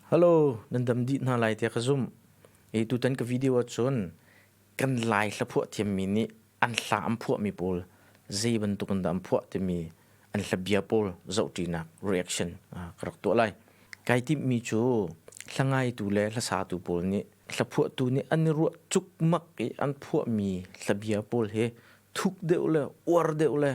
Hello, nan dam dih hna lai tiah ka zumh. E tutan ka video ahcun kan Lai hlaphuah thiammi nih an hla an phuahmi pawl zei bantuk in dah an phuah timi an hlabia pawl zohṭinak reaction ka rak tuah lai. Kai timhmi cu hlangaitu le hlasatu pawl nih hlaphuahtu nih an i ruah cukmak i an phuahmi hlabia pawl hi thuk deuh le uar deuh le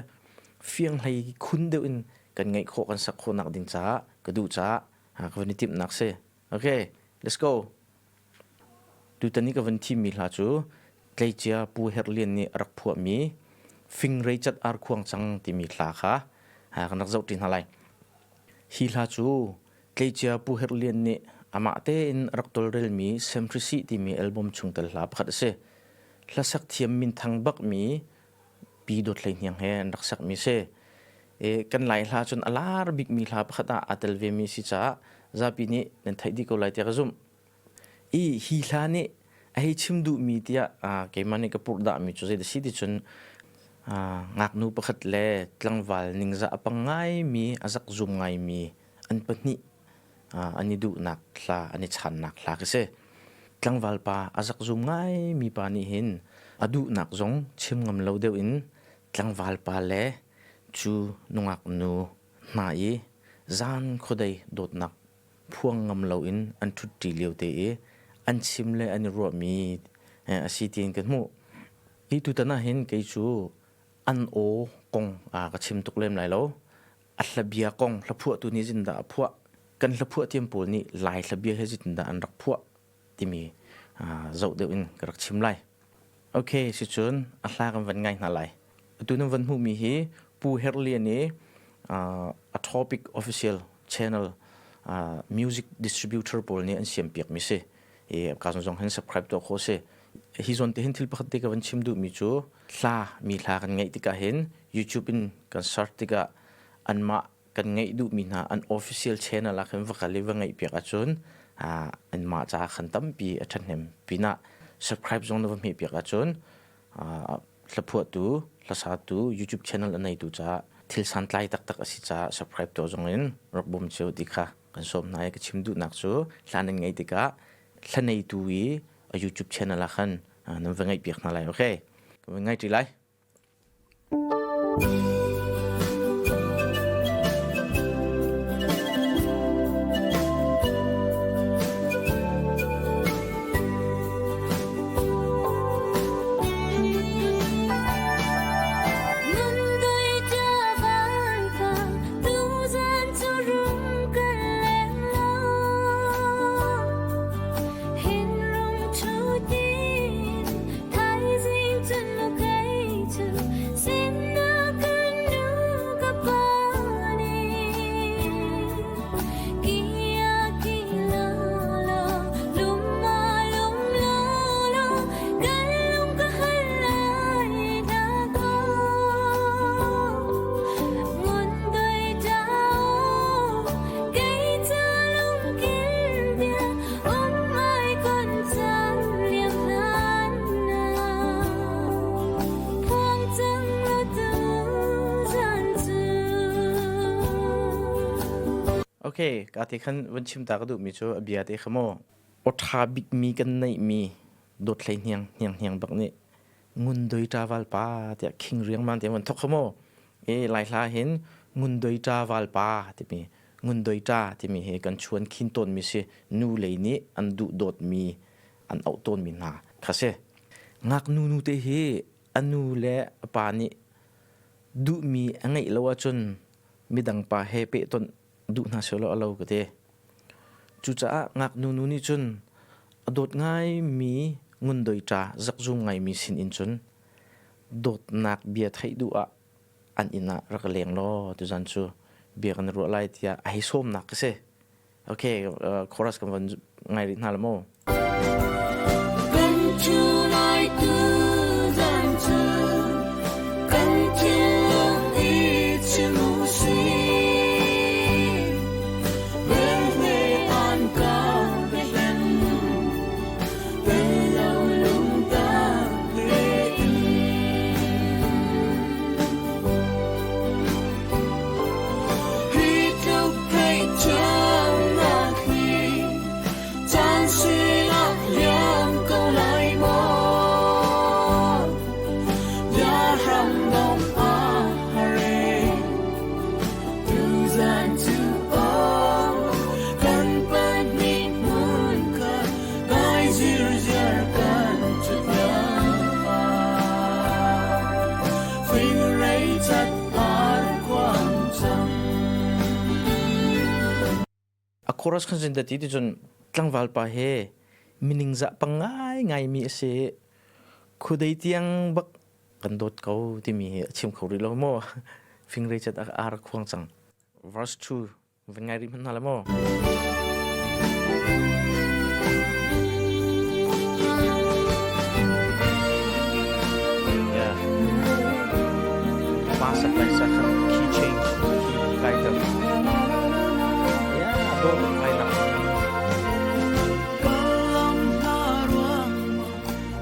fiang hlei khun deuh in kan ngaih khawh kan sak khawh nak ding caah ka duh caah ka van i timhnak si. Okay, let's go. Tutan i ka van thimmi hla cu tleicia Pu Herh Lian nih a rak phuahmi Fingrei cat arkhuang cang timi hla kha kan rak zoh ṭi hna lai. Hi hla cu tleicia Pu Herh Lian nih amah tein a rak tawlrelmi Semhrisih timi album chungtel hla pakhat a si. Hlasak thiam minthang bakmi Pi Dawt Hlei Hniang he an rak sakmi si. E, kan Lai hla cun a lar bikmi hla pakhat ah aa tel vemi si caah zapi nih nan theih dih ko lai tiah ka zumh. I hi hla nih a hei chim duhmi tiah keimah nih ka purhdahmi cu zei si ti cun ngaknu pakhat le tlangval ningzah a pang ngaimi a zakzum ngaimi an pahnih an i duhnak hla an i channak hla ka si. Tlangval pa a zakzum ngaimi pa nih hin a duhnak zong chim ngam lo deuh in tlangval pa le cu nungak nu hna i zan khuadei dawtnak phuang ngam loin an ṭhutṭi lio te i an chim le an i ruahmi a si tiin kan hmuh. Hi tutan ah hin kei cu an aw kong ka chim tuk lem lai lo. A hlabia kong hlaphuahtu nih zindah a phuah? Kan hlaphuah thiam pawl nih Lai hlabia he zeitindah an rak phuah timi zoh deuh in ka rak chim lai. Okay, sicun a hla kan van ngai hna lai. Atu nan van hmuhmi hi Pu Herh Lian i a topic official channel music distributor pawl nih an siampiakmi si. I ka zong hin subscribe tuah khawh si. Hi zawn te hin thil pakhat te ka van chim duhmi cu hla mi hla kan ngeih tikah hin YouTube in kan search tikah anmah kan ngeih duhmi hna an official channel ah khin va kal i va ngeih piak ahcun anmah caah khan tampi a ṭhahnem pinah subscribe zong na va hmeh piak ahcun hlaphuahtu hlasatu YouTube channel a neitu caah thil santlai taktak a si caah subscribe tuah zong in rak bawm cio ti kha kan sawm hna i ka chim duhnak cu hla nan ngeih tikah hla neitu i a YouTube channel ah khan nan va ngaih piak hna lai okay ka va ngai ṭi lai Okay, ka te khan van chim ta ka duh mi cu a bia te kha maw aw ṭha bik mi kan neih mi dawt hlei hniang hniang hniang bak nih ngundoi ṭaval pa tiah khing riangmang te van thok kha maw e lai hla hin ngundoi ṭaval pa timi ngundoi ṭa timi hi kan chuan khin tawn mi si nu lei nih an duh dawt mi an auh tawn mi hna kha si ngaknu nu te hi a nu le a pa nih duhmi a ngeih lo ahcun midang pa he pehtonh duh hna selaw a lo ka ti. Cucaah ngaknu nu nih cun a dawt ngaimi ngundoi ṭa zakzum ngaimi sin in cun dawtnak bia theih duh ah an inn ah rak leng law tuzan cu bia kan ruah lai tiah a hei sawmnak ka si. Okay, chorus kan van ngai rih hna la maw? Kan cu lai tu zan cu kan thinlung i chim u sih. Velhle an ka hlen, tel lo lungtak tein. Hi tluk theihthiamnak hi. A chorus khan sin ti ti cun tlangval pa he mining za pangai ngai mi a si. Khudei tiang bak kan dawt ko timi hi a chim kho rih lo maw? Fingrei cat a ar khuang cang. Verse 2 van ngai rih hmanh hna la maw? Yeah. Pa sak lai sa khan key change key kai ter. Yeah, dawt ngai nak.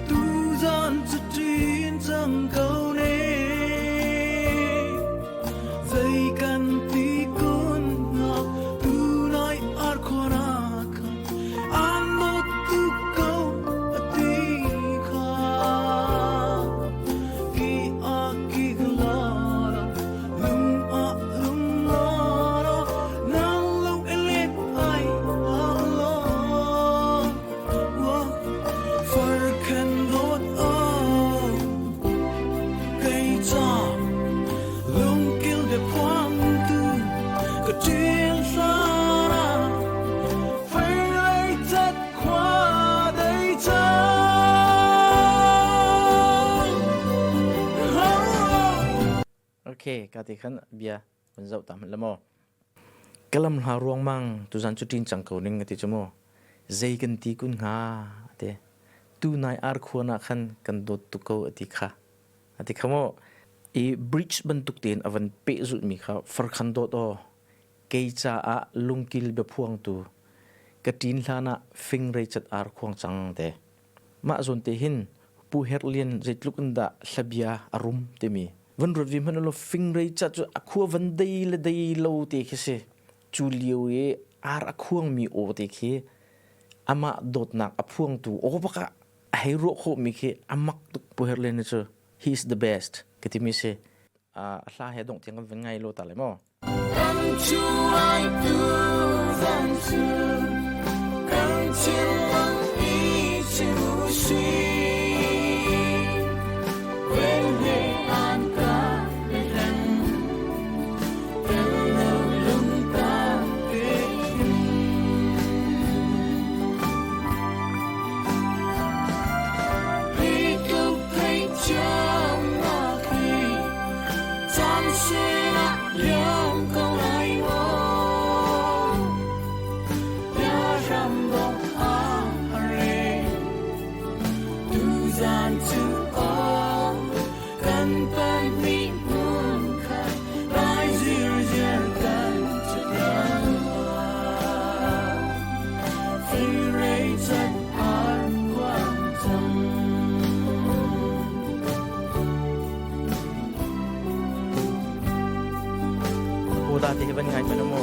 Tuzan cu ṭin cang ko ne Zei kan ti kun hnga tunai arkhuan ah khan an dawt tuk ko a ti kha Ki a ki la la lung a lung la la nang lo elet ai a lo Okay, ka ti khan bia van zoh ta hmanh la maw? Ka lam hla ruangmang tuzan cu ṭin cang ko ning a ti cu mu. Zei kan ti kun hnga a ti. Tunai arkhuan ah khan kan dawt tuk ko a ti kha. A ti kha mu. I bridge bantuk tein a van pehzulhmi kha farkhan dawt aw kei caah lungkil biaphuangtu ka ṭin hlan ah fingrei cat ar khuang cang te. Mah zawn te hin Pu Herh Lian zeitluk in dah hlabia a rum timi van ruat vi hmanh law fingrei ca cu a khua van dei le dei lo te khi si. Cu lio i ar a khuangmi aw te khi amah dawtnak a phuangtu aw bak ah a hei ruah khawhmi khi a mak tuk Pu Herh Lian cu he is the best ka timi si. A hla he dongh tiang kan van ngai lo ta le maw. Uda te hi van ngai hmanh mu.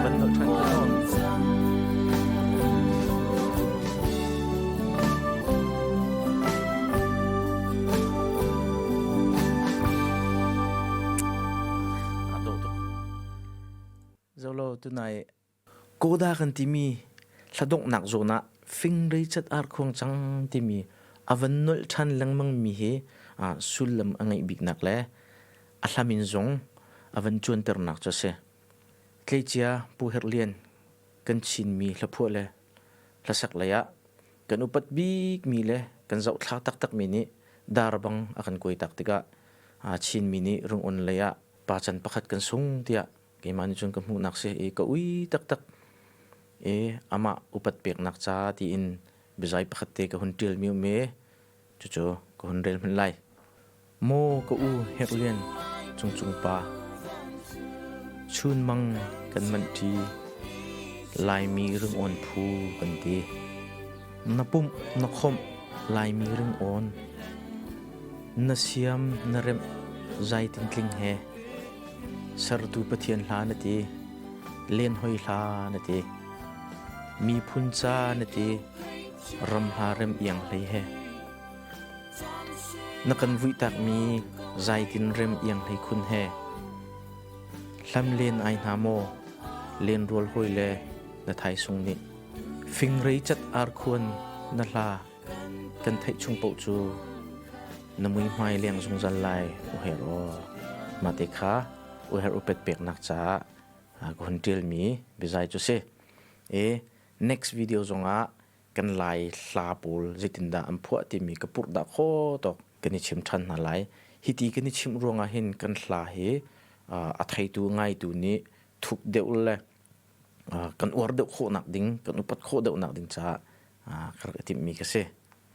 Van nolh ṭhan khi Aa dawh tuk. Zolo tunai Koda kan timi hladonghnak zawn ah fingrei cat arkhuang cang timi a van nolh ṭhan lengmang mi hi sullam a ngeih biknak le a hlamin zong a van cuanternak cu a si. Tleicia Pu Herh Lian kan Chinmi hlaphuah le hlasak lei ah kan upat bikmi le kan zohthla taktakmi nih dar bang a kan kuaitak tikah Chinmi nih rungon lei ah pacan pakhat kan sung tiah keimah nih cun ka hmuhnak si i ka ui taktak i amah upat peknak ca tiin biazai pakhat te ka hun ṭialmi um i cucu ka hun rel hmanh lai. Maw ka u Herlian Cungcung pa chunmang kan manh ṭi Laimi ringawn phu kan ti na pumh na khomh Laimi ringawn na siam na remh zaitintling he sertu Pathian hla na ti len hoi hla na ti miphun ca na ti ram hla rem iang hlei he Na kan vuihtakmi zaitin rem iang hlei khun he hlam len ai hna maw lenrual hawi le na thaisung nih. Fingrei cat arkhuan na hla kan theih chung paoh cu na muihmai leng zungzal lai uher aw. Mah te kha uher upet peknak caah ka hun ṭialmi biazai cu si. E next video zongah kan Lai hla pawl zeitindah an phuah timi ka purh dah khaw tawk kan i chim ṭhan hna lai. Hiti kan i chimh ruangah hin kan hla hi a theitu ngaitu nih thuk deuh le kan uar deuh khawhnak ding, kan upat khawh deuhnak ding caah ka rak i timhmi ka si.